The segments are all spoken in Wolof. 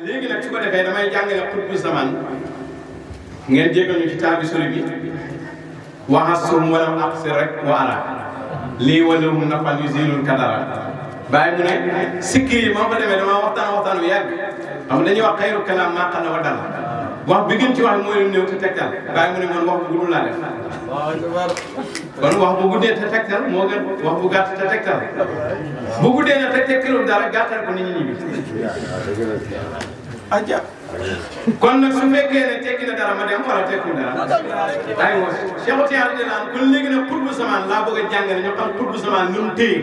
léegi nag su ko defee damay jàngale xutbu zaman ngeen jégal ñu ci taabi sori bi waxasum wala aqsi rek wa ara lii walahum nafal yusilul kadara bàyyi mu ne sikki yi moo ko demee dama waxtaan wi yàgg xam dañuy wax xayru kalaam maa qalla wa dalla wax bi gën ci wax mooy lu néew te tegtal bàyyi mu ne man wax bu guddul laa def kon wax bu guddee te tegtal moo gën wax bu gàtt te tegtal bu guddee na te tegtalul dara gàttal ko nit ñi bi aja kon nag su fekkee ne tekki na dara ma dem wala tekkul dara aywa Cheikh Tidiane di naan kon léegi nag xutbu zaman laa bëgg a jàngale ñu xam xutbu zaman nu mu téye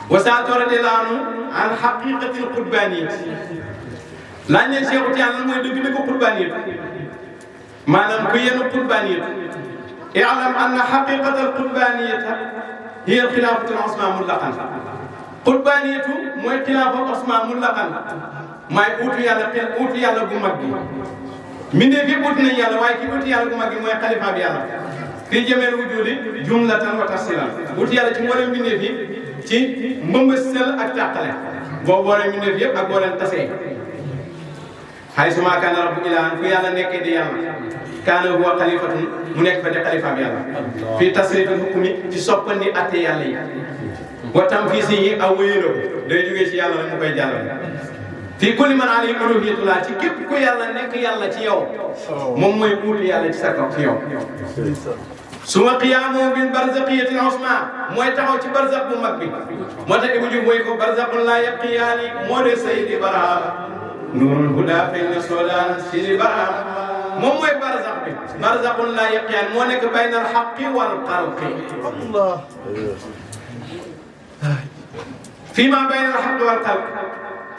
wasaatu radiyallahu anhu an haqiqatil qutbaniyat laaj leen Cheikh Tidiane lan mooy dëgg-dëgg qutbaniyat maanaam ku yenu qutbaniyat i'lam anna haqiqatal qutbaniyat hiya xilaafatul usma mutlaqan qutbaniyatu mooy xilaafa usma mutlaqan maay uutu yàlla bu mag bi mbindeef yëpp uutu nañu yàlla waaye ki uutu yàlla bu mag bi mooy xalifa bi yàlla kii jëmeel wujudi jumlatan wa tafsilan uutu yàlla ci mboolem mbindeef yi ci mbëmbësal ak tàqale boo boolee mbindeef yëpp ak boo leen tasee haysuma kaana rabbu ilaahan fu yàlla nekkee di yàlla kaana huwa xalifatun mu nekk fa di xalifa bi yàlla fii tasrifil hukmi ci soppandi atte yàlla yi wa tanfiisi yi aw wéyaloo day jógee ci yàlla rek mu koy jàllale fii kulli man alayhi uluhiyatullah ci képp ku yàlla nekk yàlla ci yow moom mooy uutu yàlla ci sa kaw ci yow suma qiyaamu bil barzaqiyatil usma mooy taxaw ci barzaq bu mag bi moo tax Ibou Diouf mooy ko barzaqun laa yabqiyaani moo de Seydi Barham nuurul huda feeñ na soodaan Seydi Barham moom mooy barzaq bi barzaqun laa yabqiyaani moo nekk baynal haqqi wal xalqi fii maa baynal haqqi wal xalqi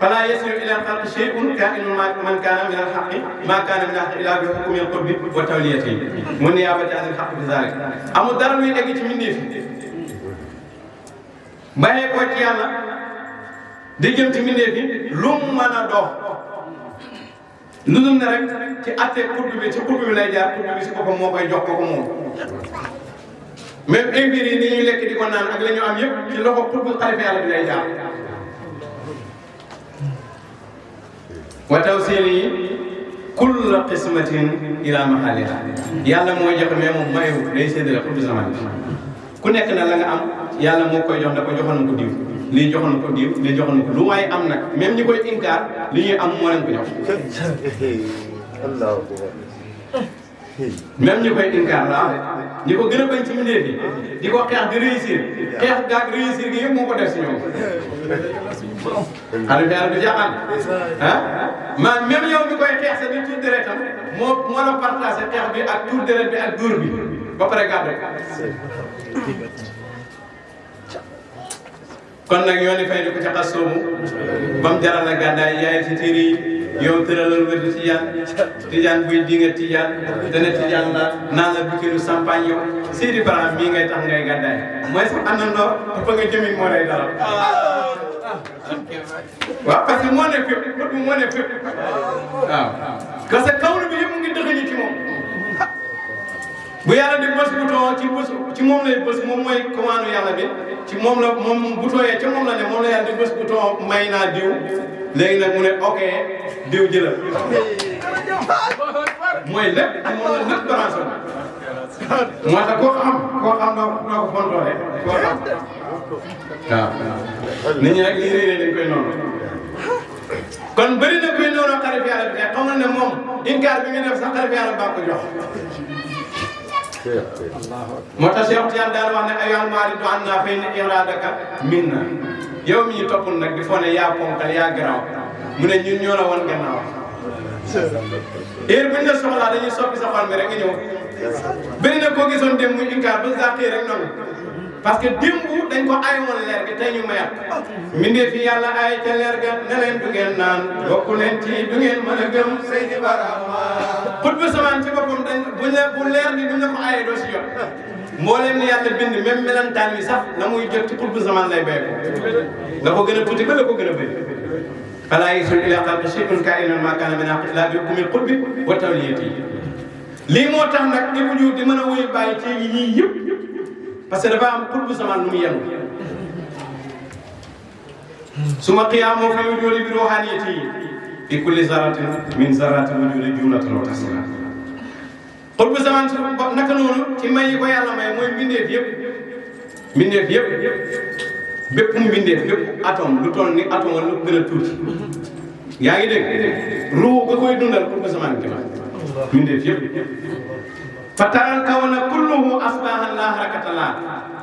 falaa yasilu ila al-xalqi shay'un kaa'inun man kaana min al-haqqi maa kaana min al-haqqi illaa bi hukmi al-qurbi wa tawliyatihi wa niyaabati an al-haqqi bi zaalik amul dara luy egg ci mbindeef bàyyee ko ci yàlla di jëm ci mbindeef yi lu mu mën a dox lu dul ne rek ci atte qurbi bi ci qurbi bi lay jaar qurbi bi si boppam moo koy jox ko moom même mbir yi ni ñuy lekk di ko naan ak la ñu am yëpp ci loxo qurbi xalifa yàlla bi lay jaar. wa tawsiili kulla qismatin ila mahaliha yàlla mooy joxe mais moom mayu day séddale xutbu zaman bi ku nekk na la nga am yàlla moo koy jox da ko joxoon na ko diw lii joxoon na ko diw lii joxoon na ko lu waaye am nag même ñi koy inkaar li ñuy am moo leen ko jox même ñi koy inkaar la ñi ko gën a bañ ci mbindeef yi di ko xeex di réussir xeex gaag réussir gi yëpp moo ko def si ñoom xale bi yàlla du jaaxal ah man même yow mi koy xeex sa di tuur deretam moo la partagé xeex bi ak tuur deret bi ak dóor bi ba pare gàddu kon nag yooni fay di ko ca xas soobu ba mu jaral la gàddaay yaay ci téere yi yow tëralal wér tijaan buy dinga tijaan dana tijaan la naan la bikiru champagne yow Seydi Barham mii ngay tax ngay gàddaay mooy sax àndandoo fa nga jëmin moo lay dalal waaw parce que moo ne fépp bët bi moo ne fépp waaw parce que kaw bi yëpp mu ngi dëxëñu ci moom bu yàlla di bës bouton ci moom lay bës moom mooy commande yàlla bi ci moom la moom bouton yee ca moom la ne moom la yàlla di bës bouton may naa diw léegi nag mu ne ok diw jëlal mooy lépp moom la lépp branché moo tax koo xam doo ko contrôlé koo xam waaw nit ñi rek li réeré dañ koy noonu kon bëri na koy noonu xarit yàlla bi te xamal ne moom inkaar bi nga def sax xarit yàlla baa ko jox moo tax Cheikh Tidiane daal wax ne ayyuhal maaridu annaa fa inna iraadaka minna yow mi ñu toppul nag di fo ne yaa ponkal yaa garaaw mu ne ñun ñoo la woon gannaaw heure bu ñu la soxlaa dañuy soppi sa xol mi rek nga ñëw bëri na koo gisoon dem muy inkaar ba zàqee rek noonu parce que démb dañ ko ayoon leer gi tey ñu mayat mbindee fi yàlla ay ca leer ga ne leen du ngeen naan bokku leen ci du ngeen mën a gëm Seydi Barham xutbu zaman ci boppam dañ bu leer gi duñ la ko ayee doo si jot mbooleem ni yàlla bind même melantaan wi sax la muy jot ci xutbu zaman lay béy ko la ko gën a tuuti ba la ko gën a bëri falaa yasilu ilaa xalqi shay'un kaa'inan maa kaana min al-haqqi illaa bi hukmil qurbi wa tawliyati lii moo tax nag Ibou Diouf di mën a wuyu bàyyi ci yii yëpp parce que dafa am xutbu zaman lu mu yenu suma qiyaamoo fi wujuudi bi ruuhaniyati fi kulli zarratin min zarrati wujuudi jumlatan wa tasila xutbu zaman su naka noonu ci may yi ko yàlla may mooy mbindeef yëpp bépp mbindeef bépp atome lu toll ni atome lu gën a tuuti yaa ngi dégg ruu nga koy dundal xutbu zaman ci ma mbindeef yëpp fa taral kawna kulluhu asbahan la harakata la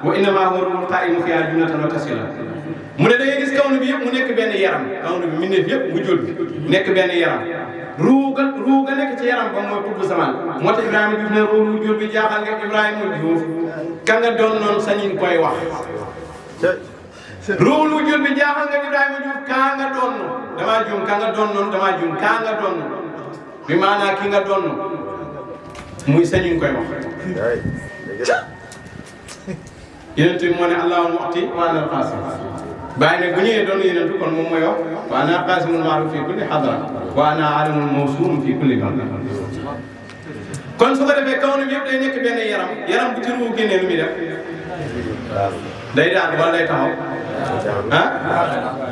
wa innama huwa ruuhul qaa'imu fiha jumlatan wa tasila mu ne da ngay gis kawnu bi yëpp mu nekk benn yaram kawnu bi mbindeef yëpp mu jul bi nekk benn yaram ruu ga nekk ci yaram ba mooy xutbu zaman moo tax Ibrahima Diouf ne ruu jul bi jaaxal nga Ibrahima Diouf ka nga doon noonu sañin koy wax ruu lu jul bi jaaxal nga Ibrahima Diouf kaa nga doon damaa juum ka nga doon noonu damaa juum kaa nga doon bi maanaa ki nga doon muy sañin koy wax yonent bi moo ne allahul mu'ti wa ana al-qaasim bàyyi ne bu ñëwee doon yonent kon moom mooy wax wa ana qaasimul ma'ruuf fi kulli hadra wa ana alimul mawsuum fi kulli balad kon su ko defee kawnu bi yëpp day nekk benn yaram bu ci ruu génnee lu muy def day daan wala day taxaw ah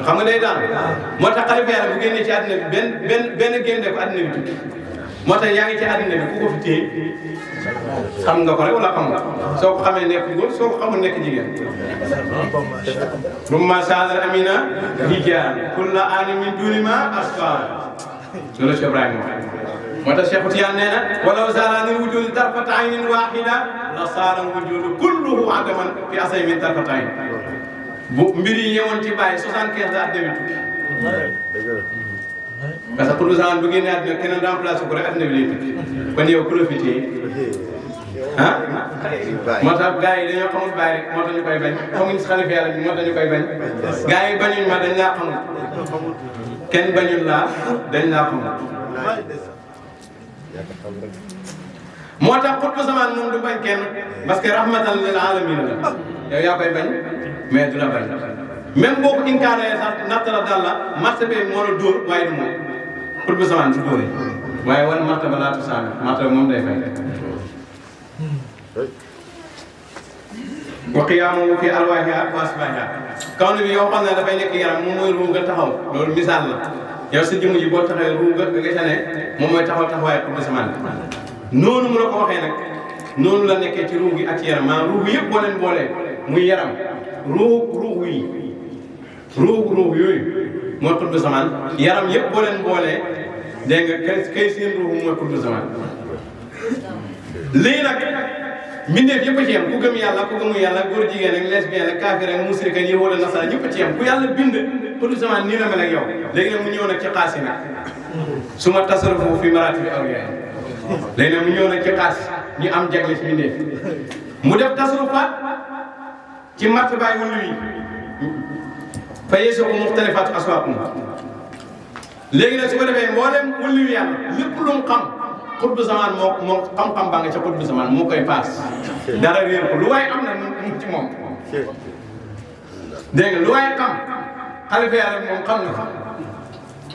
xam nga day daan moo tax xalifa yàlla bu génnee ci àddina bi benn génne ko àddina bi tukki moo tax yaa ngi ci àddina bi ku ko fi téye xam nga ko rek wala xam nga soo ko xamee nekk góor soo ko xamul nekk jigéen rumma sadar amina hijaan kulla aani min duni ma asfar loolu Cheikh Ibrahima moo tax Cheikh Tiyaan nee na walaw zalanil wujudu tarfata aynin wahida la saara wujudu kulluhu adaman fi asay min tarfata ayn bu mbir yi yemoon ci bàyyi 75 at demi tukki parce que pour bu génnee àddina keneen remplacé ko rek àddina bi lay tukki kon yow profité ah moo tax gars yi dañoo xamul bàyyi rek moo tax ñu koy bañ xamuñ si xalifa yàlla bi moo tax ñu koy bañ gars yi bañuñ ma dañ laa xamul kenn bañul laa dañ laa xamul moo tax xutbu zaman moom du bañ kenn parce que rahmatan lil alamin la yow yaa koy bañ mais du la bañ même boo ko incarné sax nattala dal la martaba moo la dóor waaye du moom xutbu zaman du dóore waaye wan martaba laa tusaami martaba moom day fay wa qiyaamuhu fi alwaahiha wa asbaahiha kaw bi yow xam ne dafay nekk yaram moom mooy ruu nga taxaw loolu misaal la yow sa jëmm ji boo taxawee ruu nga ca ne moom mooy taxaw taxawaay xutbu zaman noonu mu la ko waxee nag noonu la nekkee ci ruu gi ak ci yaram maanaam ruu gi yëpp boo leen boolee muy yaram ruu yooyu mooy xutbu zaman yaram yëpp boo leen boolee dégg nga kay seen ruu mooy xutbu zaman lii nag mbindeef yëpp a ci yem ku gëm yàlla ku gëmu yàlla góor jigéen ak lesbienne ak kaafir ak musrik ak yahud ak nasara ñëpp a ci yem ku yàlla bind xutbu zaman nii la mel ak yow léegi nag mu ñëw nag ci xaasi nag su ma tasarrufu fi maratibi awliya léegi nag mu ñëw nag ci xaas ñu am jagle ci mbindeef mu def tasarrufaat ci martabaay wàllu yi fa yeesoo muxtalifaatu aswaaqum léegi nag su ko defee mboolem wàllu yi yàlla lépp lu mu xam xutbu zaman moo xam-xam baa nga ca xutbu zaman moo koy paas dara réer ko lu waaye am na mu ci moom dégg nga lu waaye xam xalifa yàlla moom xam na ko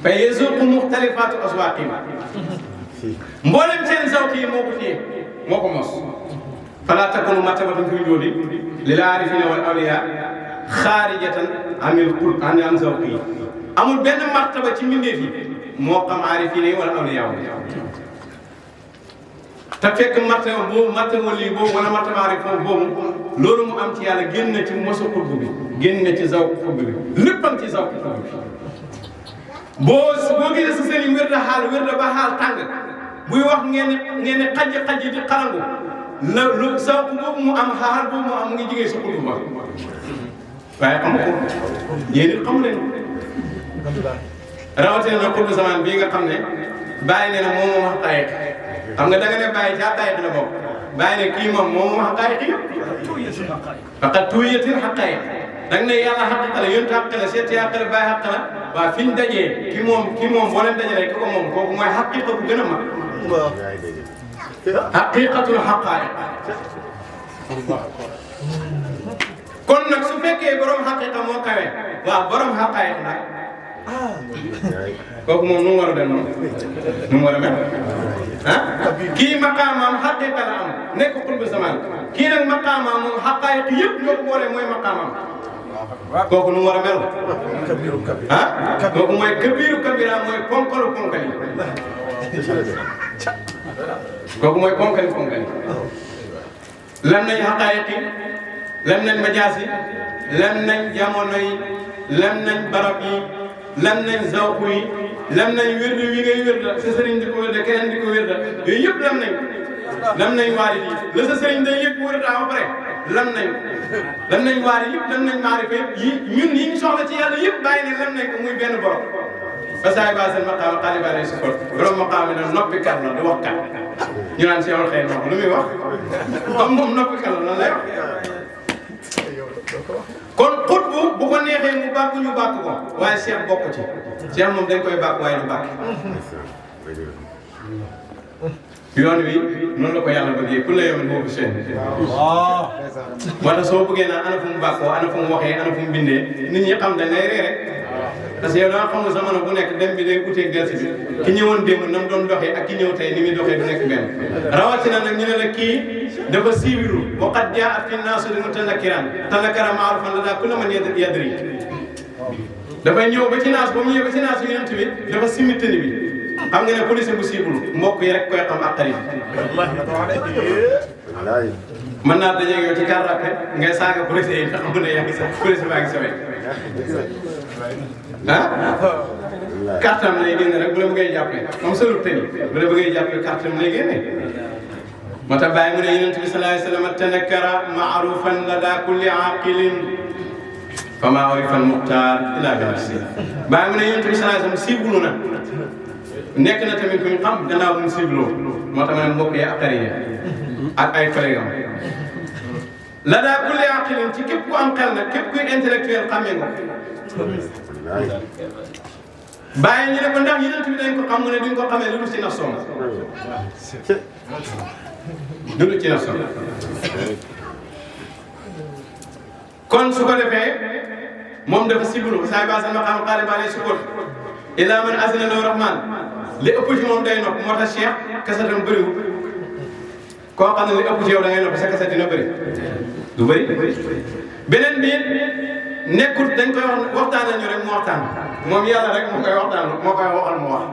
fa yeesoo muxtalifaatu aswaaqim mboolem seen zawq yi moo ko téye moo ko mos fala takunu martabatun fi wujuudi lil aarifina wal awliya xaarijatan an zawqi yi amul benn martaba ci mbindeef yi moo xam aarifina yi wala awliya te fekk martaba boobu martaba wali boobu wala martaba aarif boobu loolu mu am ci yàlla génn na ci mosu xutbu bi génn na ci zawq xutbu bi léppam ci zawq xutbu bi boo gisee sa sëriñ wér da xaal wér da ba xaal tàng buy wax ngeen ne xaj di xarangu la lu zawq boobu mu am xaal boobu mu am mu ngi jigee sa xutbu ba waaye xam ko yéen it xamu leen rawatina na xutbu zaman bii nga xam ne bàyyi ne na moom moo wax xayeek xam nga da nga ne bàyyi ca xayeek la bokk bàyyi ne kii moom moo wax xayeek yi faqat tuuyatil xaqayeek da nga ne yàlla xaq la yonent xaq la seet xaq la bàyyi xaq la waaw fi ñu dajee ki moom boo leen dajalee ki ko moom kooku mooy xaqiqa bu gën a mag xaqiqatul xaqaayiq kon nag su fekkee borom xaqiqa moo kawe waaw borom xaqaayiq nag kooku moom nu mu war a dem noonu nu mu war a mel ah kii maqaamaam xaqiqa la am nekk xutbu zaman kii nag maqaamaam moom xaqaayiq yëpp ñoo ko boole mooy maqaamaam kooku nu mu war a mel ah kooku mooy kabiru kabira mooy ponkalu ponkali kooku mooy ponkali ponkali lem nañ xaqaayiqi lem nañ majaas yi lem nañ jamono yi lem nañ barab yi lem nañ zawku yi lem nañ wér wi ngay wér la sa sëriñ di ko wér da keneen di ko wér da yooyu yëpp lem nañ waari yi la sa sëriñ day yëg wér daa ba pare lem nañ waari yëpp lem nañ maarifa yëpp yi ñun yi ñu soxla ci yàlla yëpp bàyyi ne lem nañ ko muy benn borom basaay ba seen maqaama xaaliba lay sukol borom maqaama ne noppi kat la du wax kat ñu naan seewal xëy na lu muy wax comme moom noppi kat la lan lay wax kon xut bu ko neexee mu bàkk ñu bàkk ko waaye Cheikh bokk ci Cheikh moom dañ koy bàkk waaye du bàkk yoon wi noonu la ko yàlla bëggee ku la yoon boobu seen moo tax soo bëggee naan ana fu mu bàkkoo ana fu mu waxee ana fu mu bindee nit ñi xam dañ lay ree rek parce que yow da nga xamul jamono bu nekk dem bi day uteeg delsi bi ki ñëwoon démb na mu doon doxee ak ki ñëw tey ni muy doxee du nekk benn rawatina nag ñu ne la kii dafa siibiru waqad jaa fi naasu li mutanakkiran tanakara maarufan la daa kullu man yadri dafay ñëw ba ci naas ba mu ñëw ba ci naas yonent bi dafa simmi tëni bi xam nga ne police bu siibul mbokk yi rek koy xam ak xarit mën naa dajeeg yow ci car rapide ngay saaga police yi nga xam ne yaa ngi sa police baa ngi sa wet ah carte am lay génne rek bu la bëggee jàppee moom solu tëni bu la bëggee jàppee carte am lay génne moo tax bàyyi mu ne yonent bi sallallahu alayhi wa sallam tanakkara maarufan lada kulli aqilin fa maa urifa al-muxtaar illaa bi nafsi bàyyi mu ne yonent bi sallallahu alayhi wa sallam siibulu na nekk na tamit ku ñu xam gannaaw bu mu siibloo moo tax ma ne mbokk yi ak xarit ak ay collègues am la daa kulli aqilin ci képp ku am xel nag képp kuy intellectuel xamee nga bàyyi ñu ne ko ndax yonent bi dañ ko xam mu ne duñ ko xamee lu dul ci nafsoom lu dul ci nafsoom kon su ko defee moom dafa siblu saa ba sama xam xaale ba lay sukkoon ila man azina lahu rahman li ëpp ci moom day nopp moo tax Cheikh kasatam bëriwul koo xam ne li ëpp ci yow da ngay nopp sa kasat dina bëri du bëri beneen bi nekkut dañ koy waxtaan nañu rek mu waxtaan moom yàlla rek moo koy waxtaan moo koy waxal mu wax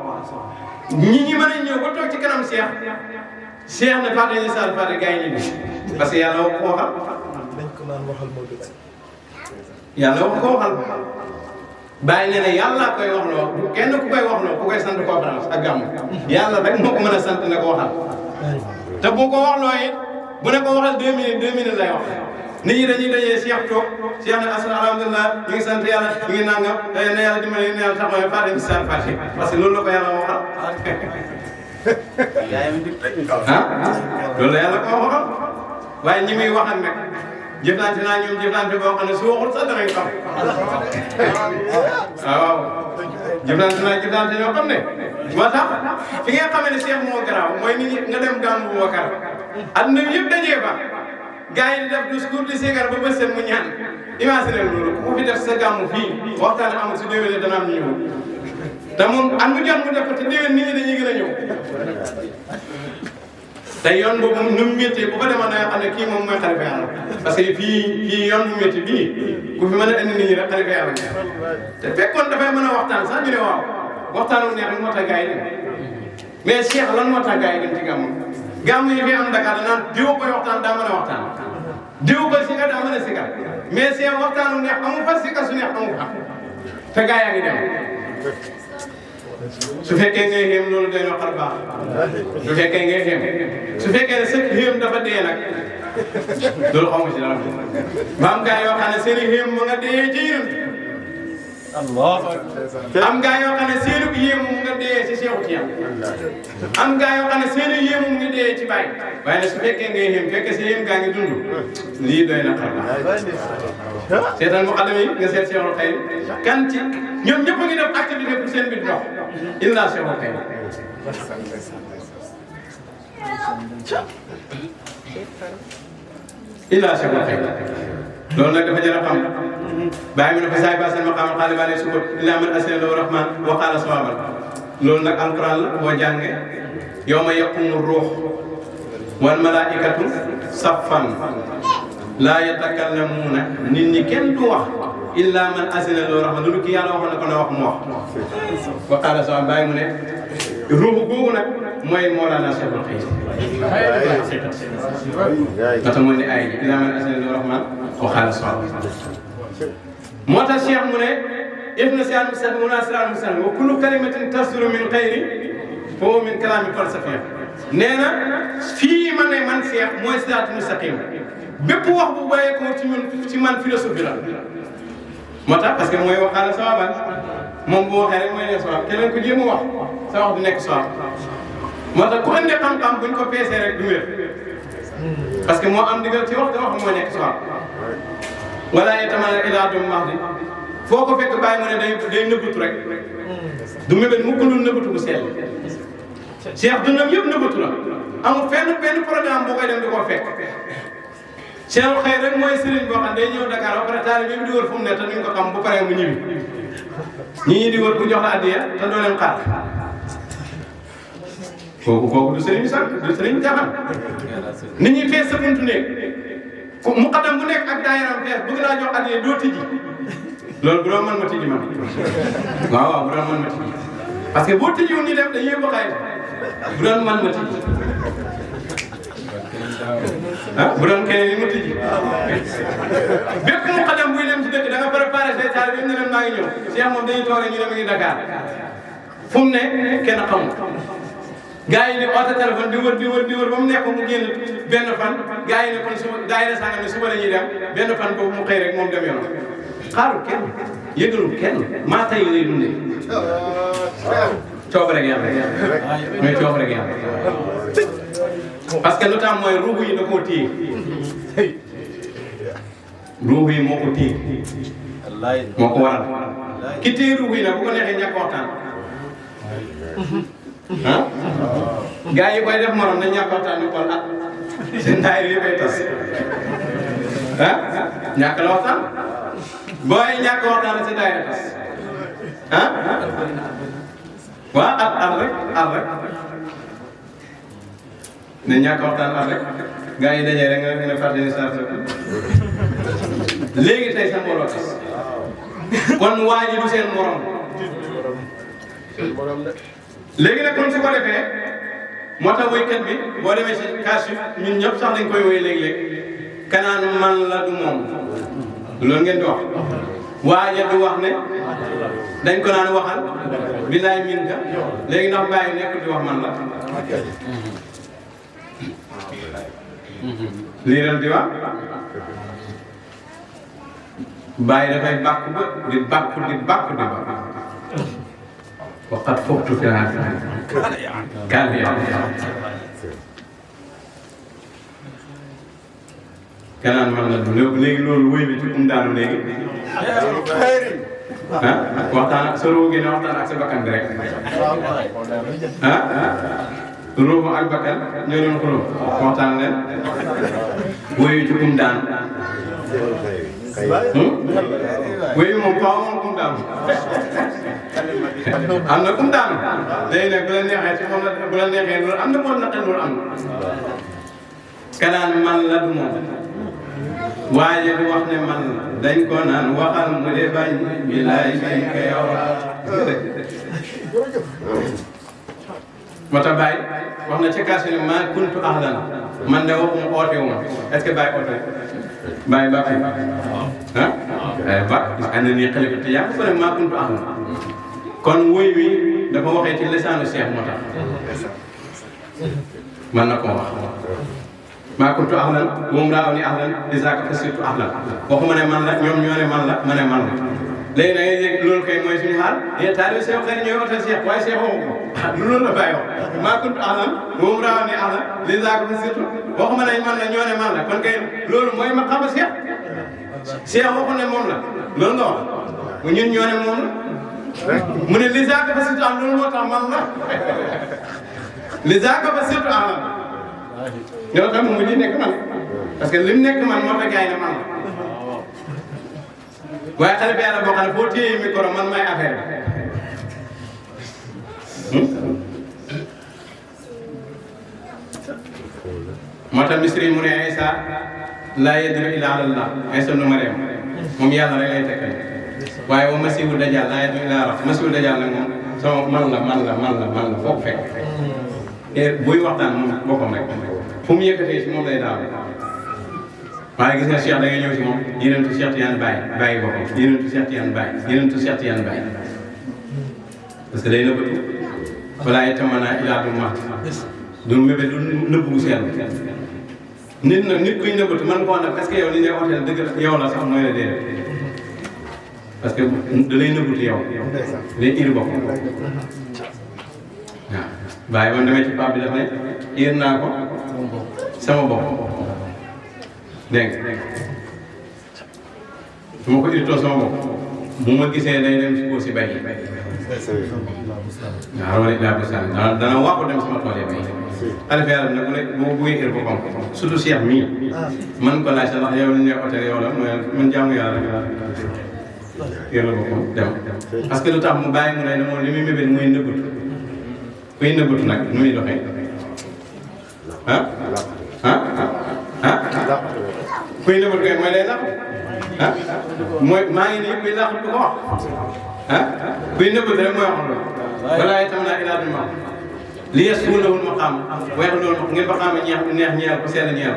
ñi mën a ñëw ba toog ci kanam Cheikh ne Fade ñu sal Fade gars yi ñibbi parce que yàlla wax ko waxal dañ ko naan waxal moo dëgg yàlla wax ko waxal bàyyi ne ne yàlla koy wax loo kenn ku koy wax loo ku koy sant conférence ak gàmm yàlla rek moo ko mën a sant ne ko waxal te bu ko wax loo it bu ne ko waxal 2 minutes lay wax nit ñi dañuy dajee Cheikh toog Cheikh ne alhamdulilah ñu ngi sant yàlla ñu ngi nangam na yàlla dimbali na yàlla taxawee Fade ñu sal Fade parce que loolu la ko yàlla waxal ah loolu la yàlla ko waxal waaye ñi muy waxal nag jëflante naa ñoom jëflante boo xam ne su waxul sax danañ xam waaw jëflante naa jëflante ñoo xam ne moo tax fi nga xamee ne Cheikh moo garaaw mooy nit ñi nga dem gàmmu Boubacar adduna bi yëpp dajee fa gars yi di def discours di sigar ba bës seen mu ñaan imagine loolu ku fi def sa gàmmu fii waxtaan amul su déwénee dana am ñu ñëw te moom am mu jot mu def ko te déwén nit ñi dañuy gën a ñëw te yoon boobu nu mu métti bu ko demoon da nga xam ne kii moom mooy xalifa yàlla parce que fii yoon bu métti bii ku fi mën a indi nit ñi rek xalifa yàlla te fekkoon dafay mën a waxtaan sax ñu ne waaw waxtaan wu neex rek moo tax gars yi dem mais Cheikh lan moo tax gars yi dem ci gàmmu gàmmu yi fi am Dakar danaan diw koy waxtaan daa mën a waxtaan diw koy sikar daa mën a sikar mais Cheikh waxtaan wu neex amu fa sikar su neex amu fa te gars yaa ngi dem su fekkee ngay xéem loolu day no xar baax su fekkee ngay xéem su fekkee ne sa xéem dafa dee nag loolu xaw ma ci dara ba am gaa yoo xam ne seen i xéem mu nga dee ci yéen Allah am gaa yoo xam ne seen i yéem mu nga dee ci Seexu Tijaan am gaa yoo xam ne seen i yéem mu ngi dee ci Baay waaye nag su fekkee ngay xéem fekkee si yéem gaa ngi dund lii doy na xar baax seetal mu xadam yi nga seet Seexul Xayr kan ci ñoom ñëpp a ngi def activité pour seen biir dox illa Seexul Xayr illa Seexul Xayr loolu nag dafa jar a xam bàyyi mu ne ko saay ba seen maqaam xaali ba ne sukut illa man asina lahu rahman wa qaala sawaban loolu nag alquran la boo jàngee yawma yaqumu ruux wal malaikatu saffan laa yatakallamuuna nit ñi kenn du wax illa man azina lahu rahman lu ki yàlla waxoon na ko na wax mu wax wa qaala sa bàyyi mu ne ruuxu googu nag mooy Mawlana Cheikhul Khadim nata mooy ne ay illa man azina lahu rahman wa qaala sa moo tax Cheikh mu ne ibn Siyaan Mustaqim munasira al-muslim wa kullu kalimatin tasduru min xayri fa huwa min kalaami falsafiya nee na fii ma ne man Cheikh mooy siraat mustaqim bépp wax bu bàyyeekoo ci man philosophie la moo tax parce que mooy waxaale sawaban moom bu waxee rek mooy ne sawab keneen ko jéem a wax sa wax du nekk sawab moo tax ku indi xam-xam buñ ko peesee rek du wér parce que moo am ndigal ci wax te wax mooy nekk sawab wala yatamanna ilaa dum mahdi foo ko fekk bàyyi mu ne day nëbbatu rek du mébét mukk lu nëbbatu bu sell Cheikh dundam yëpp nëbbatu la amul benn programme boo koy dem di ko fekk Cheikh xëy rek mooy sëriñ boo xam day ñëw Dakar ba pare taalibe bi di wër fu mu ne te duñ ko xam bu paree mu ñibbi ñii di wër pour jox la addiya te doo leen xaar kooku du sëriñ sax du sëriñ jaxam nit ñi fees sa buntu néeg mu xaddam bu nekk ak daayiram fees bëgg laa jox addiya doo tijji loolu bu doon mën ma tijji man waaw bu doon mën ma tijji parce que boo tijjiwul ñu dem dañuy yóbbu xayma bu doon mën ma tijji bu doon keneen ni mu tijji bépp mu xadam buy dem ci dëkk da nga préparé say taal bi ne leen maa ngi ñëw Cheikh moom dañuy toog rek ñu dem ngi Dakar fu mu ne kenn xamul gars yi ne oote téléphone di wër ba mu nekk mu génn benn fan gars yi ne kon suba gars yi ne sànga ne suba la ñuy dem benn fan boobu mu xëy rek moom dem yoon xaarul kenn yëgalul kenn maa tay lay dundee coob rek yàlla mooy coob rek yàlla parce que lu tax mooy ruuxu yi da koo téye ruuxu yi moo ko téye moo ko waral ki téye ruuxu yi nag bu ko neexee ñàkk waxtaan ah gars yi koy def morom nañ ñàkk waxtaan ñu xool ah seen daayira yi koy tas ah ñàkk la waxtaan booy ñàkk waxtaan la si daayira tas ah waaw at rek ne ñàkk waxtaan at rek gars yi dajee rek nga ne fàtte ni saa léegi tey sa mbooloo tas kon waa ji du seen morom léegi nag kon su ko defee moo tax woykat bi boo demee ci kaasif ñun ñëpp sax dañ koy woy léeg-léeg kanaan man la du moom loolu ngeen di wax waaye du wax ne dañ ko naan waxal billaay min ka léegi ndax bàyyi nekk di wax man la liiral di wax bàyyi dafay bàkk ba di bàkk waqat foogtu fi kaal kanaan man la du léegi loolu wóy bi ci kum daanu léegi ah waxtaan ak sa roo gi ne waxtaan ak sa bakkan bi rek ah roo ak bakkan ñoo doon xuloo waxtaan leen wóy ci kum daanu wóy moom faaw moom kum daanu am na kum daanu léegi nag bu la neexee ci moom la bu la neexee loolu am na moom naqe loolu am na kanaan man la du moom waaye du wax ne man dañ ko naan waxal mu de bañ bilaay bañ ko yow moo tax Baye wax na ca kaas ne maa kuntu ahlan man de waxuma oote wu ma est-ce que Baye oote Baye ba fi ah ba ànd nii xalifa te yaa ko ne maa kuntu ahlan kon woy wi dafa waxee ci lisaanu Cheikh moo tax man na koo wax maa kuntu ahlan moom raa aw ni ahlan lisaaka fa surtout ahlan waxuma ne man la ñoom ñoo ne man la ma ne man la léegi da ngay yëg loolu kay mooy suñu xaal yéen taalibe Cheikh xëy na ñooy oote Cheikh waaye Cheikh waxu ko loolu la Baye wax maa kuntu ahlan moom raa aw ni ahlan lisaaka fa surtout waxuma ne man la ñoo ne man la kon kay loolu mooy ma xam Cheikh Cheikh waxu ne moom la loolu nga wax ñun ñoo ne moom la mu ne lisaaka fa surtout ahlan loolu moo tax man la lisaaka fa surtout ahlan ñoo xam mu mujj nekk man parce que lim nekk man moo tax gars yi ne man la waaye xale bi yàlla boo xam ne boo téye micro man may affaire moo tax misri mu ne Isa laa yadri illa Allah Isa nu Mariam moom yàlla rek lay tekkal waaye wa masiihu dajjal laa yad'u ilaa rabb masiihu dajjal nag moom sama man la foo ko fekk buy waxtaan moom boppam rek fu mu yëkkatee si moom lay daaw waaye gis nga Cheikh da ngay ñëw si moom yenentu Cheikh Tidiane bàyyi boppam yenentu Cheikh Tidiane bàyyi parce que day nëbbatu balaa yatamanna illaa bil mawt du mébé du nëbbu seen nit kuy nëbbatu man koo nag parce que yow li ngay ooteel dëgg yow la sax mooy la déedéet parce que da lay nëbbatu yow day iri boppam waaw bàyyi man demee ci pap bi daf ne ir naa ko sama bopp dégg nga su ma ko iritoo sama bopp bu ma gisee day dem si kóor si bay yi waaw loolu laa bëgg a dana waxu dem sama tool yi bay xalifa yàlla nag bu ne bu ir boppam surtout Cheikh mii man ko laaj sax ndax yow li ñu ooteel yow la man jaamu yàlla rek yàlla boppam dem parce que lu tax mu bàyyi mu ne moom li muy mébét muy nëbbatu kuy nëbbatu nag nu muy doxee kuy nëbbatu kay mooy day làqu mooy maa ngi nii kuy làqu du ko wax kuy nëbbatu rek mooy wax loolu balaa yatamanna illaa bil mawt li yas'alul maqaam waaye loolu ngeen ba xam ne neex ñeel ko sell ñeel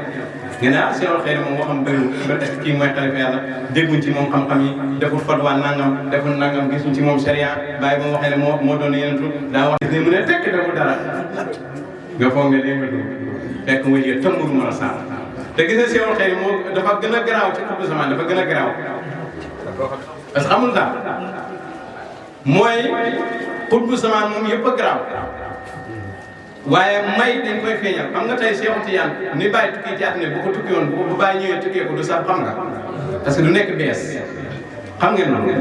nga ne Seexul Xayri moom waxam bëriwul ba est-ce que kii mooy xalifa yàlla dégguñ ci moom xam-xam yi deful fatwa nangam deful nangam gisuñ ci moom sharia bàyyi ba mu waxee ne moo doon yenentu daa wax ni mu ne tekk deful dara nga foog ne léegi nga dugg fekk nga yëg tëmm mën a saar te gis nga Seexul Xayri moo dafa gën a garaaw ci xutbu zaman dafa gën a garaaw parce que xamul daal mooy xutbu zaman moom yëpp a garaaw waaye may dañ koy feeñal xam nga tey Cheikh Tidiane ni bàyyi tukki ci at ne bu ko tukki woon bu bàyyi ñëwee tukkee ko du sax xam nga parce que du nekk bees xam ngeen loolu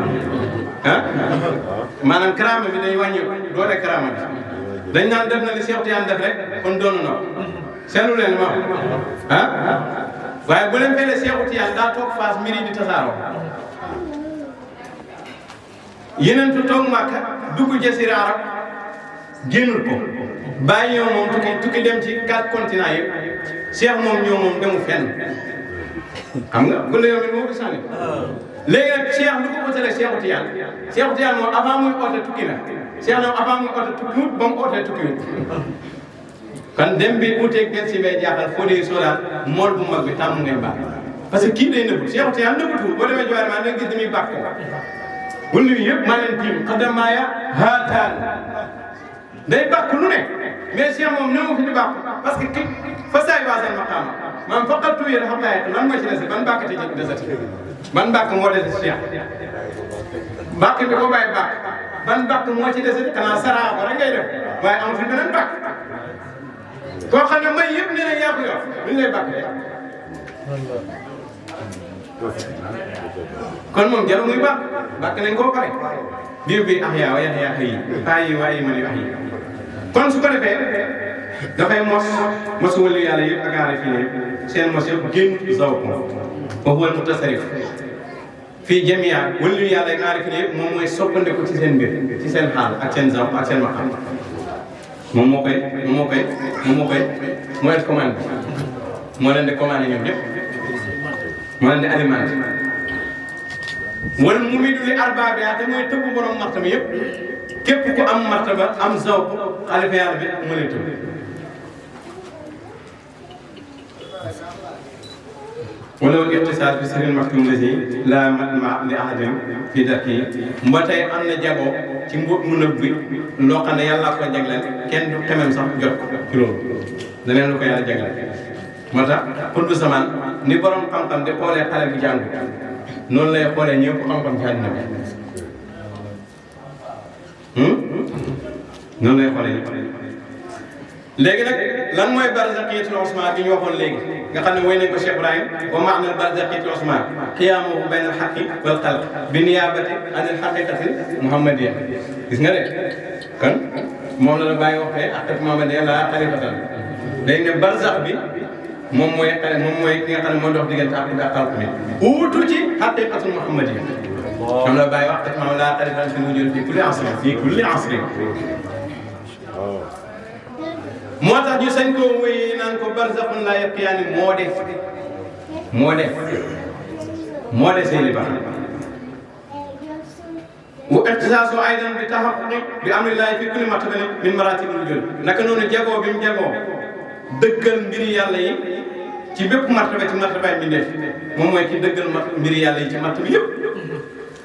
maanaam karaama bi day wàññeeku doole karaama bi dañ naan def na li Cheikh Tidiane def rek kon doonu na seetlu leen ma waaye bu leen fekkee Cheikh Tidiane daa toog Fass mbir yi di tasaaroo yeneen tu toog Màkka dugg Jasiira Arab génnul ko bàyyi ñëw moom tukki dem ci 4 continents yëpp Cheikh moom ñëw moom demu fenn xam nga bu la yow moo ko sànni léegi nag Cheikh lu ko wutale Cheikh Tidiane moom avant muy oote tukki na Cheikh moom avant muy oote tukkiwut ba mu ootee tukkiwut kon dem bi uteeg den si bay jaaxal foo dee sóoraal mool bu mag bi tàmm ngay baax parce que kii day nëbbu Cheikh Tidiane nëbbatuwul boo demee Jowaar maa da nga gis ni muy bàkk wala yëpp maa leen tiim xadamaaya haataan day bàkk lu ne mais Cheikh moom ñoo ma fi di bàkk parce que kii fa saay waasal maqaama maanaam faqat tuuti rek xam naa yegg lan moo ci dese ban bàkk te ci desati ban bàkk moo dese Cheikh bàkk bi ko bàyyi bàkk ban bàkk moo ci desati xanaa saraa ko rek ngay def waaye amul fi beneen bàkk koo xam ne may yëpp nee na yaa ko yor duñ lay bàkk rek kon moom jarul muy bàkk nañ koo pare biir bi ax yaa wa yax yaa xëy yi waaye man yu ax yi kon su ko defee dafay mos wëlu yàlla yëpp ak aarif yi seen mos yëpp génn zaw ko ba huwa mutasarrif fii jamia wëlu yàlla ak aarif yi yëpp moom mooy soppandeku ci seen mbir ci seen xaal ak seen zaw ak seen maqam moom moo def commande moo leen di commandé ñoom ñëpp moo leen di alimenté wala mu muy duli arbaa bi te mooy tëbb borom martaba yëpp képp ku am martaba am zawq xalifa yàlla bi mu lay tëbb wala wal ixtisaas bi sirril maktuum lazi laa matma li ahadin fi darki mba tey am na jagoo ci mbóot mu nëbb bi loo xam ne yàlla ko jagleel kenn du xemem sax jot ci loolu daneen lu ko yàlla jagleel moo tax xutbu zaman ni borom xam-xam di xoolee xale bu jàng noonu lay xoolee ñëpp xam-xam ci àddina bi noonu lay xoolee ñëpp léegi nag lan mooy barzaqiyatul usma bi ñu waxoon léegi nga xam ne woy nañ ko Cheikh Ibrahim wa ma'na barzaqiyatul usma qiyaamuhu bayna al-haqqi wal xalq bi niyaabati an al-haqiqati muhammadiyya gis nga de kon moom la bàyyi waxee ak muhammadiyya la xalifatan léegi ne barzax bi moom mooy ki nga xam ne moo dox diggante ak xalq bi uutu ci haqiqatul muhammadiyya moom la bàyyi wax ak moom la xalifatan fi wujud fi kulli asrin moo tax ñu sañ koo wéy naan ko barzaxun laa yabqiyaani moo def moo de seeni baax wa ixtisaasu aydan bi taxaquqi bi amrillahi fi kulli martabatin min maratibul wujud naka noonu jagoo bi mu jagoo dëggal mbiri yàlla yi ci bépp martaba ci martabaay bi def moom mooy ki dëggal mbiri yàlla yi ci martaba yëpp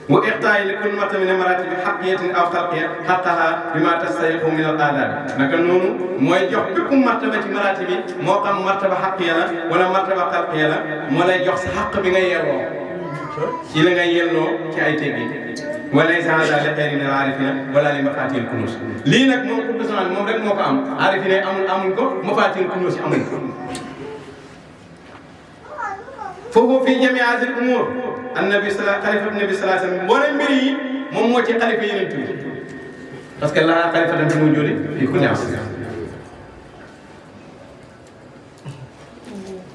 wa ixtaayi li kulli martaba min maratibi xaqiyatin aw xalqiya xaqaha bi ma tastayiqu min al aadaab naka noonu mooy jox bépp martaba ci maratibi moo xam martaba xaqiya la wala martaba xalqiya la moo lay jox sa xaq bi nga yelloo ci la nga yelloo ci ay teggi wala laysa haaza li xayri min al aarifina wala li mafaatihil kunuus lii nag moom xutbu zaman moom rek moo ko am aarifina amuñ ko mafaatihil kunuus amuñ ko foofu fii jamii haazihil umuur annabi xalifatu nabi sallallahu alayhi wa sallam mboolem mbir yi moom moo ci xalifa yeneen tuuti parce que laa xalifatan fi wujuudi fii kulli asr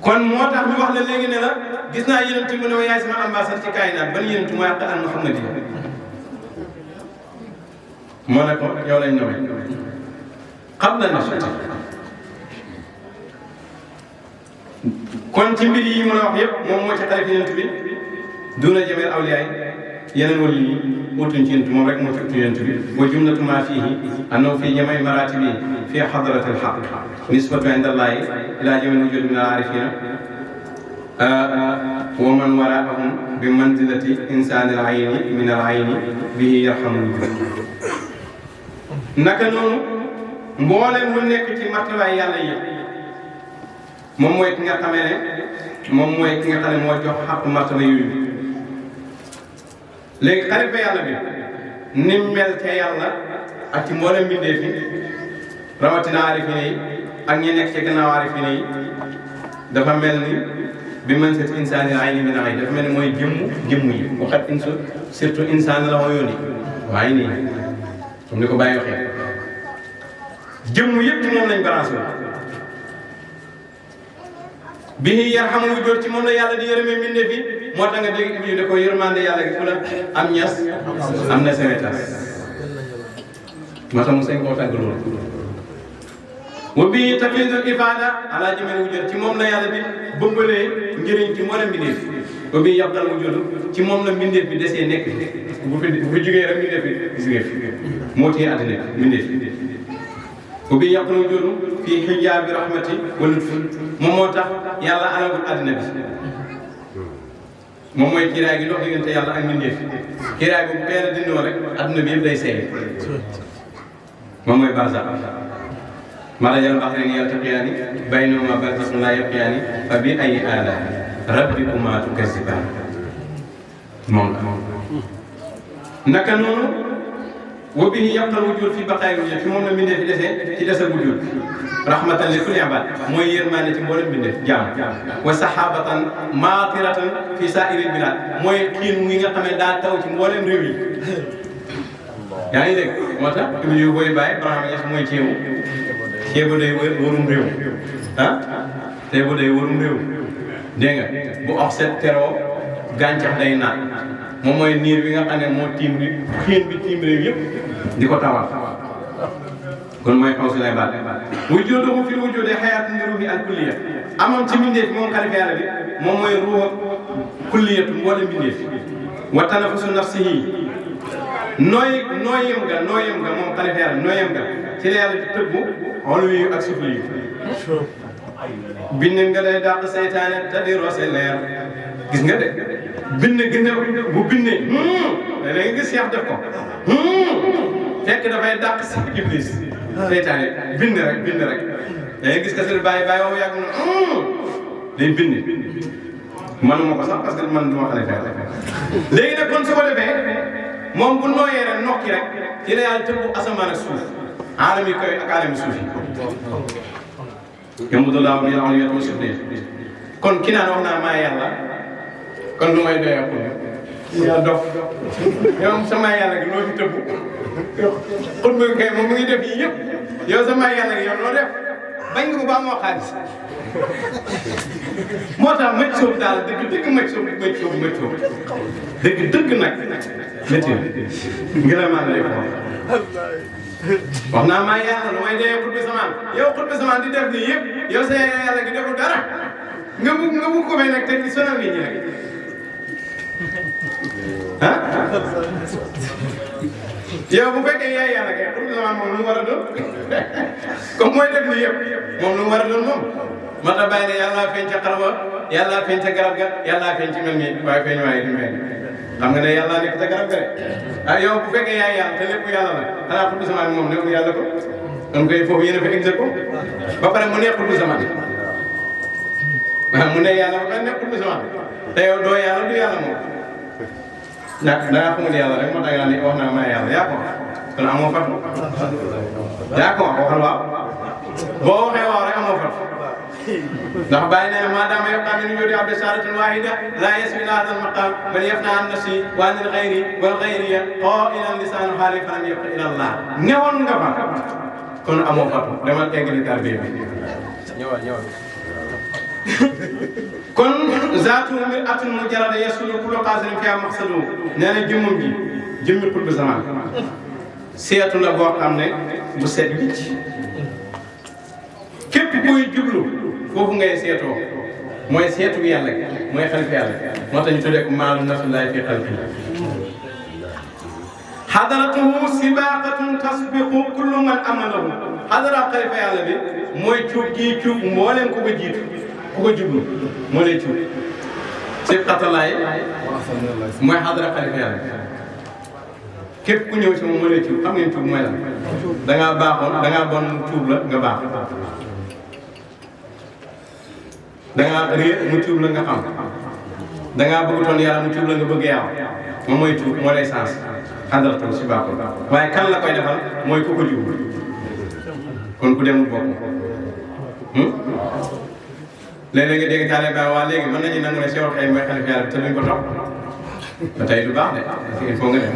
kon moo tax ñu wax la léegi ne la gis naa yeneen tuuti mu ne ma yaay sama ambassade ci kaaynaat ban yeneen tuuti mooy al muhammadi moo ne ko yow lañ ñëwee xam na nasati kon ci mbir yi mën a wax yëpp moom moo ci xalifa yeneen bi duna jameel awliyaay yeneen wàll yi utuñ ci yent moom rek moo ci utu yent bi wa jumlatu ma fiihi annahu fi jamii maratibi fi hadrati alhaq nisbatu inda allahi ila jamii wujud min al-arifina wa man waraahum bi manzilati insani al-ayni min al-ayni bihi yarhamu naka noonu mboolem lu nekk ci martabaay yàlla yi moom mooy ki nga xamee ne moom mooy ki nga xam ne moo jox xaq martaba yooyu léegi xalifa yàlla bi ni mel ca yàlla ak ci mboolem mbindee fi rawatina aarifine yi ak ñi nekk ci gannaaw aarifine yi dafa mel ni bi man set insaani ayni min ayni dafa mel ni mooy jëmm yi waxat surtout insaan la ma yónni waaye nii comme ni ko bàyyi waxee jëmm yëpp ci moom lañ balancé bihi yarhamu wujud ci moom la yàlla di yërëmee mbindee fi moo tax nga dégg ñu ne ko yërmande yàlla gi fu la am ñas am na sewetas moo tax mu sañ koo tàgg loolu wa bii tafidul ifada ala jamil wujud ci moom la yàlla di bëmbalee njëriñ ci mboolem mbindeef wa bii yabdal wujud ci moom la mbindeef bi desee nekk bu fi jógee rek mbindeef bi jógee fi moo téye àddina mbindeef wa bii yabdal wujud fii hijaabi rahmati wa lutfi moom moo tax yàlla alagul àddina bi moom mooy kiiraay gi dox diggante yàlla ak mbindeef kiiraay boobu benn dindoo rek àdduna bi yëpp day seey moom mooy barzaq marajal bahrayni yaltaqiyaani baynahumaa barzakhun laa yabghiyaani fa bi ayyi aalaa'i rabbikumaa tukazzibaan moom la naka noonu wa bihi yabqal wujuud fi baqaa'il wujuud ci moom la mbindeef fi desee ci desal wujuud rahmatan li kulli ibaad mooy yërmaande ci mboolem mbindeef jaam wa sahabatan maatiratan fi saa'iril bilaad mooy xiin ngi nga xam ne daa taw ci mboolem réew yi yaa ngi dégg moo tax Ibou Diouf booy bàyyi Ibrahima Niass mooy ceebu day wërum réew ah ceebu day wërum réew dégg nga bu oxset teroo gàncax day naat moom mooy niir bi nga xam ne moo tiim bi xiin bi tiim réew yëpp di ko tawal kon mooy xaw si lay baat wujuuduhu fil wujuudi xayaatun li ruuhi al kulliya amoon ci mbindeef moom xalifa yàlla bi moom mooy ruuhu kulliyatu mboolem mbindeef wa tanafusu nafsihi nooyam ga moom xalifa yàlla nooyam ga ci la yàlla di tëbbu xolu yi ak suuf yi bind nga day dàq seytaane te di roose leer gis nga de bind gën a bu bindee da nga gis Cheikh def ko fekk dafay dàq si iblis seytaane bind rek da ngay gis que seen bàyyi woo yàgg na day bind manuma ko sax parce que man du ma xale fekk léegi nag kon su ko defee moom bu nooyee rek nokki rek ci la yàlla tëbbu asamaan ak suuf aalam yi koy ak aalam suuf yi yamudullahu bil uliyati wa sufli kon ki naan wax naa maa yàlla kon lu may doyoo ko yaa dof yow sama yàlla gi loo fi tëbbu xut bi kay moom mu ngi def yii yëpp yow sama yàlla gi yow loo def bañ nga ko ba amoo xaalis moo tax mëcc soob daal dëgg mëcc soob dëgg nag métti ngir maa lay wax naa maa yàlla lu may dee xut bi samaan yow xut bi samaan di def nii yëpp yow sa yàlla gi deful dara nga bugg ko fay nag teg di sonal nit ñi nag ah yow bu fekkee yaay yàlla kay pour zaman moom lu mu war a doon comme mooy def lii yëpp moom lu mu war a doon moom moo tax bàyyi ne yàlla feeñ ca xaraba yàlla feeñ ca garab ga yàlla feeñ ci mel nii waaye feeñ waaye du mel xam nga ne yàlla nekk ca garab ga de ah yow bu fekkee yaay yàlla te lépp yàlla la xanaa pour zaman moom nekkul yàlla ko donc foofu yéen a fa exercer ko ba pare mu nekkul pour zaman mu ne yàlla ba pare nekkul pour zaman te yow doo yàlla du yàlla moom da ngaa xamul yàlla rek moo tax nga ne wax na ma yàlla yaa ko kon amoo fat yaa ko waxal waaw boo waxee waaw rek amoo fat ndax bàyyi nee na maadaama yabqa min wujudi abdi saaratin waahida laa yasmi ila hadal maqam bal yafna an nafsi wa an al-ghayri wal ghayriya qailan lisaanu xaali falam yabqa ila Allah newoon nga fa kon amoo fat demal eggali tarbiya bi ñëwal kon zaatu mir atun mujarrada yasulu kullu qaasirin fiha maqsadu nee na jëmmam ji jëmmi xutbu zaman seetu la boo xam ne bu set wicc képp kuy jublu foofu ngay seetoo mooy seetu yàlla gi mooy xalifa yàlla moo tax ñu tuddee ko maalu nafsullahi fi xalqi xadaratuhu sibaqatun tasbiqu kullu man amalahu xadara xalifa yàlla bi mooy cuub gii cuub mbooleem ku ko jiitu ku ko jublu moo lay cuub sibqatalaay mooy xadara xalifa yàlla képp ku ñëw ci moom moo lay cuub xam ngeen cuub mooy lan da ngaa baaxoon da ngaa bon cuub la nga baax da ngaa réer mu cuub la nga xam da ngaa bëggutoon yàlla mu cuub la nga bëgg yàlla moom mooy cuub moo lay sens xadaratu si baaxul waaye kan la koy defal mooy ku ko jublu kon ku demul bokk léeg-léeg nga dégg taale ba waa léegi mën nañu nangu ne Cheikh Xay mooy xalifa yàlla te duñ ko topp ba tey du baax de il faut nga dem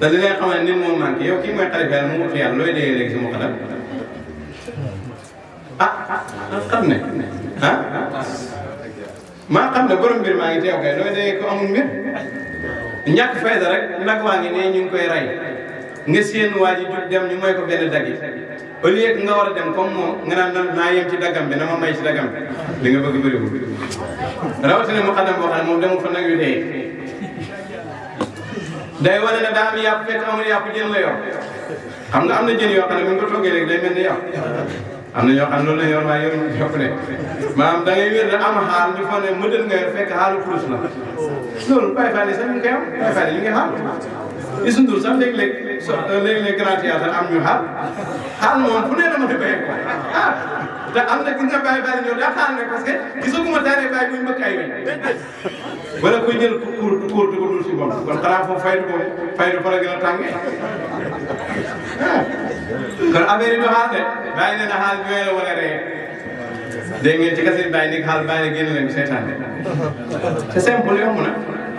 te li nga xam ne nit moom manqué yow kii mooy xalifa yàlla mu ut yàlla looy déggee léegi si mu xadam xam ne maa xam ne borom mbir maa ngi teew kay looy déggee ko amul mbir ñàkk fayda rek nag waa ngi ne ñu ngi koy rey nga seen waa ji jug dem ñu mooy ko benn dagg au lieu que nga war a dem comme moom nga naan naa yem ci daggam bi na ma may ci daggam bi li nga bëgg bëriwul rawatina mu xadam boo xam ne moom demul fa nag yu dee day wane ne daa am yàpp fekk amul yàpp jën la yor xam nga am na jën yoo xam ne bu ñu ko toggee léegi day mel ni yàpp am na ñoo xam ne loolu la yor waaye yoruñu yokk ne maanaam da ngay wér ne am xaal ñu fa ne mëdën nga yor fekk xaalu kurus la loolu Baye Fall sax ñu ngi koy am Baye Fall ñu ngi xaal Youssou Ndour sax léeg-léeg grand théâtre am ñu xaal moom fu ne dama di béy te am na gis nga Baye Fall ñëw daa xaal ne parce que gisaguma daanee Baye buy mbëkk ay weñ wala kuy jël kuur di ko dul si bopp kon xanaa foofu faydu fa la gën a tàngee kon affaire yi du xaal de Baye nee na xaal bi la wala ree dégg ngeen ci kasit Baye ni xaal Baye ne génn leen seetaan de c'est simple yomb na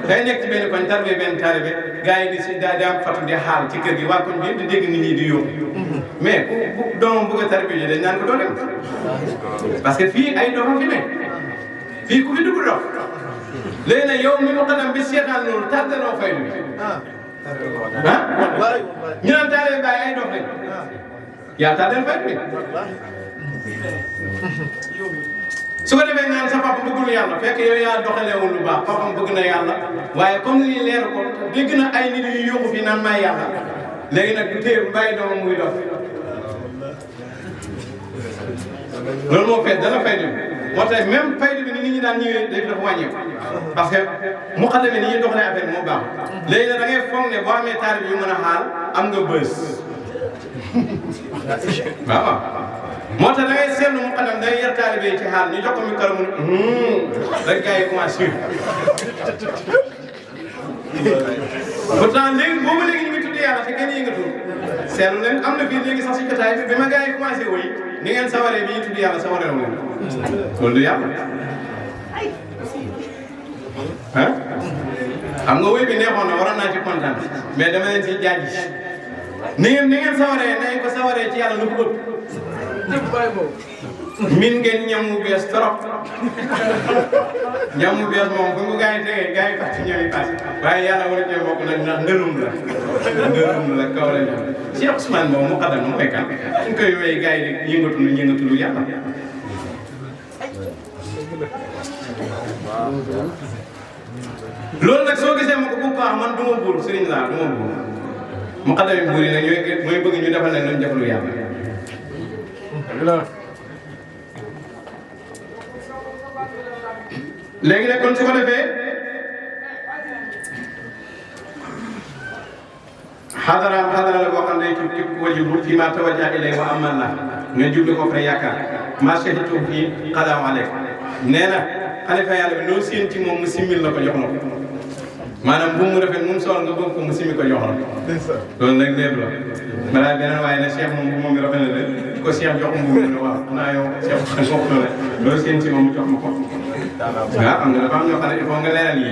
day nekk ci benn koñ tarbe benn taalibe gars yi di si daa am fatu di xaal ci kër gi waa koñ bi di dégg nit ñi di yóbbu mais ku doomam bëgg a tarbe ji dañ naan ko doo dem parce que fii ay doomam fi ne fii ku fi dugg dox léegi nag yow mi mu xanam bi seetaan loolu tardaloo faydu bi ñu naan taalibe Baye ay dox lañ yaa tardal faydu bi su ko defee naan sa papa bëggul yàlla fekk yow yaa doxaleewul lu baax papam bëgg na yàlla waaye comme ni leer ko dégg na ay nit yu yóbbu fii naan may yàlla léegi nag du téye bu bàyyi doomam muy dox loolu moo fees dana faydu moo tax même faydu bi ni nit ñi daan ñëwee day dafa wàññeeku parce que mu xam ne ni ñuy doxalee affaire moo baax léegi nag da ngay foog ne boo amee taalibe yu mën a xaal am nga bës waaw moo tax da ngay seetlu mu xanam day yar taalibe ci xaal ñu jox ko micro mu rek gars yi commencé pourtant léegi boobu léegi ñu ngi tudd yàlla te kenn yëngatu seetlu leen am na fii léegi sax si jotaay bi ma gars yi commencé woy ni ngeen sawaree bi ñu tudd yàlla sawaree wu leen loolu du yàlla ah xam nga woy bi neexoon na waroon naa ci kontaan mais dama leen si jaaj ni ngeen sawaree nañ ko sawaree ci yàlla lu ko min ngeen ñam mu bees trop ñam mu bees moom bu ñu gaa yi tegee gaa yi fàtte ñëw yi paase waaye yàlla war a cee bokk nag ndax ndëlum la kaw la ñëw Cheikh Ousmane moom mu xadam mu koy kan suñ koy wéy gaa yi di yëngatu lu yàlla loolu nag soo gisee ma ko bu baax man du ma buur sëriñ laa du ma buur mu xadami buur yi nag mooy bëgg ñu defal leen luñ defal lu yàlla léegi nag kon su ko defee xadara la boo xam ne ci képp ku wajibul fii maa tawajjaha ilayhi wa aman la nga jublu ko fa yaakaar maa shahidtu fii xalaaw aleyk nee na xalifa yàlla bi loo séen ci moom mu simmil la ko jox na ko maanaam bu mu rafet mu sol nga bëgg ko mu simmi ko jox la loolu nag lépp la balaa beneen waaye nag Cheikh moom bu moom mi rafet na de ko Cheikh jox ko mbubu ne waaw xanaa yow Cheikh bokk na la loolu séen ci moom mu jox ma ko waaw xam nga dafa am ñoo xam ne il faut nga leeral yi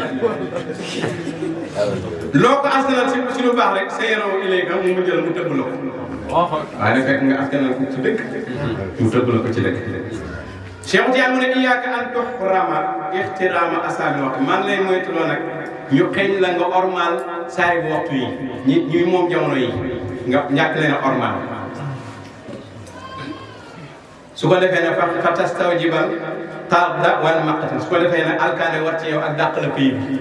loo ko askanal si lu baax rek sa yaroo ilayka mu jël mu tëbb la ko waaye nag fekk nga askanal ko ci dëkk mu tëbb la ko ci dëkk Cheikh Tidiane mu ne iyaaka an tuhrama ixtiraama asaabi waxtu man lay moytuloo nag ñu xeeñ la nga ormal saay bu waxtu yi ñi moom jamono yi nga ñàkk leen a ormal su ko defee nag fa tastawjibal tarda wal maqtan su ko defee nag alkaane war ci yow ak dàq la pays bi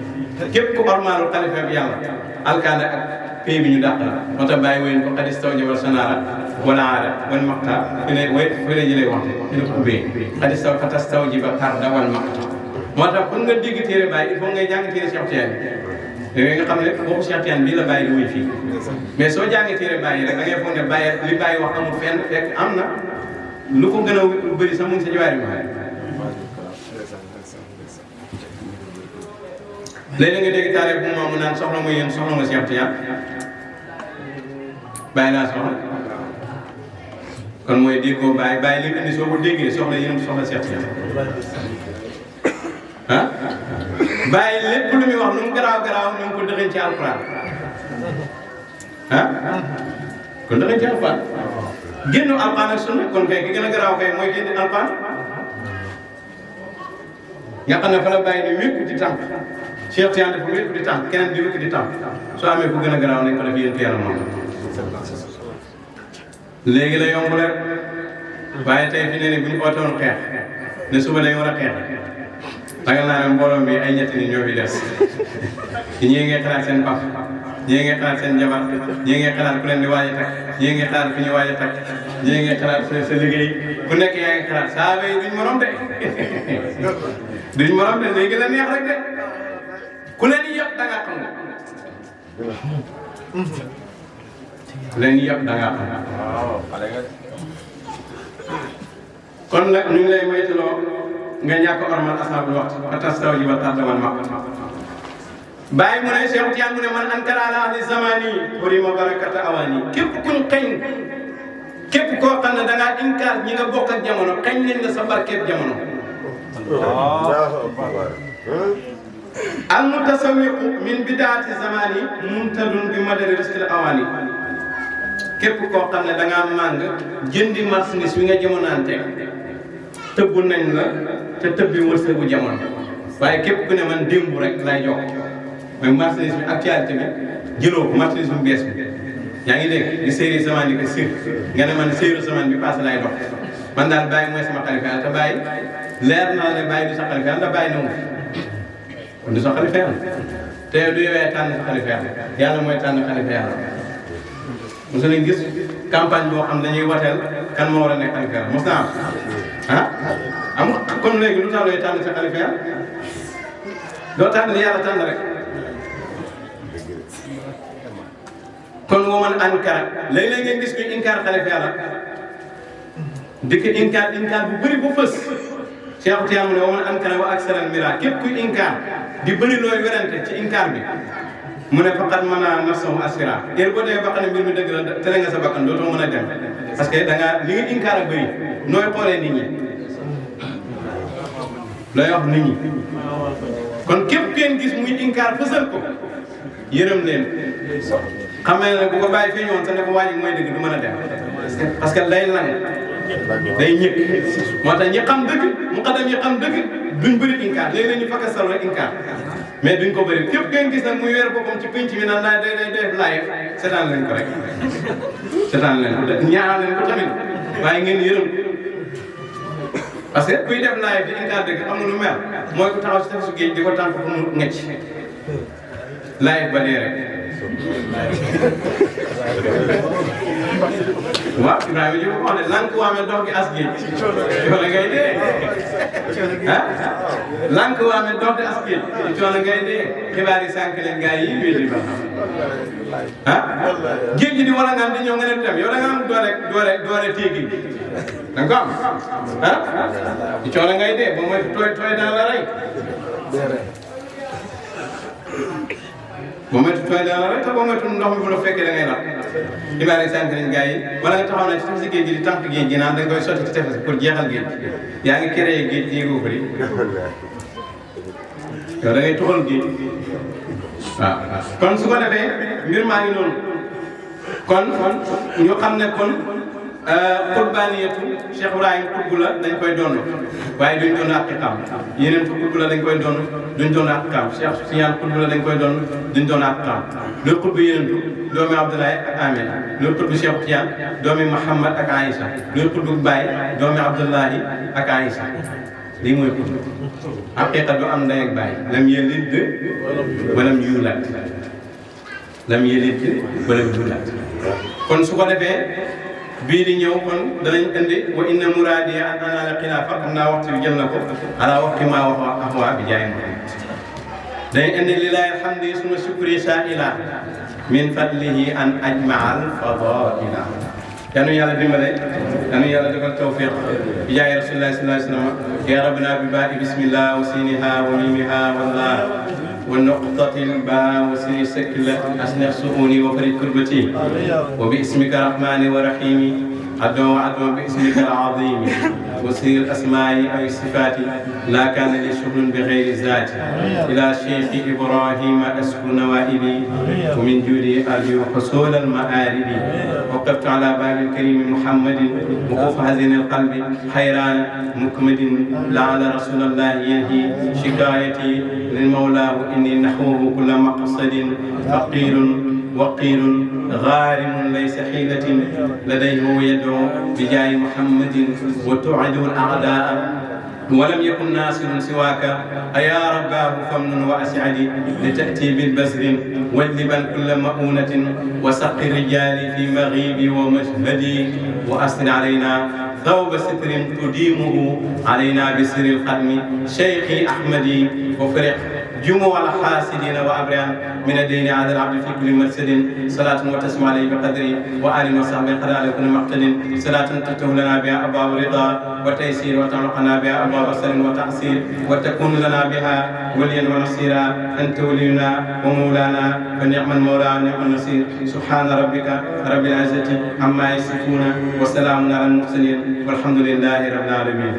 képp ku ormalul xalifa bi yàlla alkaane ak pays bi ñu dàq la moo tax bàyyi wéyén ko xad istawjibal sanara wala aada wal maqta fi ne jëlee wax fi ne ko ubbee fa tastawjibal tarda wal maqtan moo tax pour nga dégg téere Baye il faut ngay jàng téere Cheikh Tidiane yooyu nga xam ne waxu Cheikh Tidiane bii la Baye di wuy fii mais soo jàngee téere Baye yi rek da ngay foog ne Baye li Baye wax amul fenn fekk am na lu ko gën a bëri sax mu ngi sa jawaari ma léeg-léeg nga dégg taarix bu mu naan soxla nga yéen soxla nga Cheikh Tidiane Baye laa soxla kon mooy déggoo Baye li indi soo ko déggee soxla yéen soxla Cheikh Tidiane ah bàyyi lépp lu muy wax nu mu garaaw nu mu ko dëxëñ ci alquran ah kon dëxëñ ci alquran génnu alquran ak sunna kon kay ki gën a garaaw kay mooy génn alquran nga xam ne fa la bàyyi di wékku di tàmp Cheikh Tidiane dafa wékku di tàmp keneen di wékku di tàmp soo amee ku gën a garaaw nañ ko def yéen yàlla moom léegi la yomb rek waaye tey fi ne ni bu ñu ootoon xeex ne suba dañ war a xeex ragal naa ne mbooloo mi ay ñetti nit ñoo fi des ñii ngay xalaat seen pap ñii ngay xalaat seen jabar ñii ngay xalaat ku leen di waaj a takk ñii ngay xalaat ku ñuy waaj a takk ñii ngay xalaat sa liggéey ku nekk yaa ngi xalaat saaba yi duñ morom de duñ morom de léegi la neex rek de ku leen yëpp da ngaa xam ku leen yëpp da ngaa xam kon nag ñu ngi lay moytuloo nga ñàkk ormal ashabul waxtu fa tastawjiba tarda wal maqta Baye mu ne Cheikh Tidiane mu ne man ankara ala ahli zamani hurima barakata awani képp kuñ xëñ képp koo xam ne da ngaa inkaar ñi nga bokk ak jamono xëñ nañ la sa barkeeb jamono al mutasawiqu min bidaati zamani mumtadun bi madari rizqil awani képp koo xam ne da ngaa màng jëndi marchandise wi nga jamonaante tëbbu nañ la te tëbbi wërsëgu jamono waaye képp ku ne man démb rek lay jox mooy marchandise bi actualité bi jëloo ko marchandise bu bees bi yaa ngi dégg di séeréer zaman di ko sir nga ne man séeréer zaman bi passé lay dox man daal Baye mooy sama xalifa yàlla te Baye leer naa ne Baye du sa xalifa yàlla Baye na kon du sa xalifa yàlla te du yowee tànn sa xalifa yàlla mooy tànn xalifa yàlla mosu nañ gis campagne boo xam dañuy wateel kan moo war a nekk xalifa yàlla mos naa am amul kon léegi lu tax looy tànn sa xalifa yàlla doo tànn li yàlla tànn rek kon woo man ankara léeg-léeg ngeen gis kuy inkaar xalifa yàlla dikk inkaar bu bëri bu fës Cheikh Tidiane mu ne woo man ankara wa aksaral mira képp kuy inkaar di bëri looy werante ci inkaar bi mu ne faqat mën a nafsahu asira yéen boo demee ba xam ne mbir mi dëgg la tere nga sa bakkan dootoo mën a dem parce que da ngaa li nga inkaar a bëri nooy xoolee nit ñi looy wax nit ñi kon képp kenn gis muy inkaar fësal ko yërëm leen xamee ne bu ko bàyyi fee ñëwoon sax ne ko waa ji mooy dëgg du mën a dem parce que day lang day ñëkk moo tax ñi xam dëgg mu xadam ñi xam dëgg duñ bëri inkaar léeg-léeg ñu fakka sal rek inkaar mais duñ ko bëri képp kenn gis nag muy weer boppam ci pénc mi naan naa day def live seetaan leen ko rek seetaan leen ko ñaanal leen ko tamit waaye ngeen yërëm parce que kuy def live di inkaar dëgg xam nga lu mel mooy ku taxaw si tefesu géej di ko tànk pour mu ngecc laay ba dee rek waaw Ibrahima ji ko wax ne lank waame dox gi as géej coono ngay dee ah lank waame dox gi as géej coono ngay dee xibaar yi sànq leen gars yi wéddi ba ah géej gi di wala ngaan di ñëw nga ne dem yow da nga am doole téegi da nga ko am ah coono ngay dee ba mooy tooy dana la rey boo moytu tooy dana la rey te boo moytu ndox mi bu la fekkee da ngay rab xibaar yi sànq nañ gars yi wala nga taxaw na ci tefes géej gi di tànk géej gi naan da nga koy sotti ci tefes pour jeexal géej yaa ngi créé géej gi yëgoo ko di yow da ngay tuxal géej waaw kon su ko defee mbir maa ngi noonu kon ñu xam ne kon qurbaniyatu Cheikh Ibrahim xutbu la dañ koy doon waaye duñ doon aqiqaam yeneen fa xutbu la dañ koy doon duñ doon aqiqaam Cheikh Siñaan xutbu la dañ koy doon duñ doon aqiqaam loolu xutbu yeneen doomi Abdoulaye ak Amina loolu xutbu Cheikh Tiyaan doomi Mouhamad ak Aïcha loolu xutbu Baye doomi Abdoulahi ak Aïcha lii mooy xutbu aqiqa du am ndey ak baay lam yalid walam yuulad lam yalid walam yuulad kon su ko defee bii di ñëw kon danañ indi wa inna muraadi an anaala xilaafa xam naa waxtu bi jël na ko ala waxti maa wax axwa bi jaay Muhammad dañ indi lillahi alhamdi suma shukri saa'ila min fadlihi an ajmaa al fadaila yanu yàlla dimbale yanu yàlla defal tawfiq bi jaay rasulillahi sallallahu alayhi wa sallam ya rabbana bi baa'i bismillah wa siniha wa mimiha wallah ونقطة الباء وسر سكل أسنخ سؤوني وفرد كربتي وباسمك الرحمن والرحيم عدو باسمك العظيم وسر الأسماء أو الصفات لا كان لي شغل بغير الذات إلى شيخ إبراهيم أسكن نوائبي ومن جودي أرجو حصول المآرب وقفت على باب الكريم محمد وقف حزين القلب حيران مكمد لعل رسول الله ينهي شكايتي للمولى إني نحوه كل مقصد فقير وقير غارم ليس حيلة لديه يدعو بجاه محمد وتعد الأعداء ولم يكن ناصر سواك أيا رباه فمن وأسعدي لتأتي بالبزر واجلبا كل مؤونة وسق الرجال في مغيبي ومشهدي وأسر علينا ثوب ستر تديمه علينا بسر الختم شيخي أحمدي وفرق جموع الحاسدين وأبرياء من الدين على العبد في كل مرسد صلاة وتسمع عليه بقدري وآل وصحبه قد على كل مقتد صلاة تفتح لنا بها أبواب الرضا وتيسير وتعلقنا بها أبواب سر وتحصيل وتكون لنا بها وليا ونصيرا أنت ولينا ومولانا فنعم المولى ونعم النصير سبحان ربك رب العزة عما يصفون وسلام على المرسلين والحمد لله رب العالمين.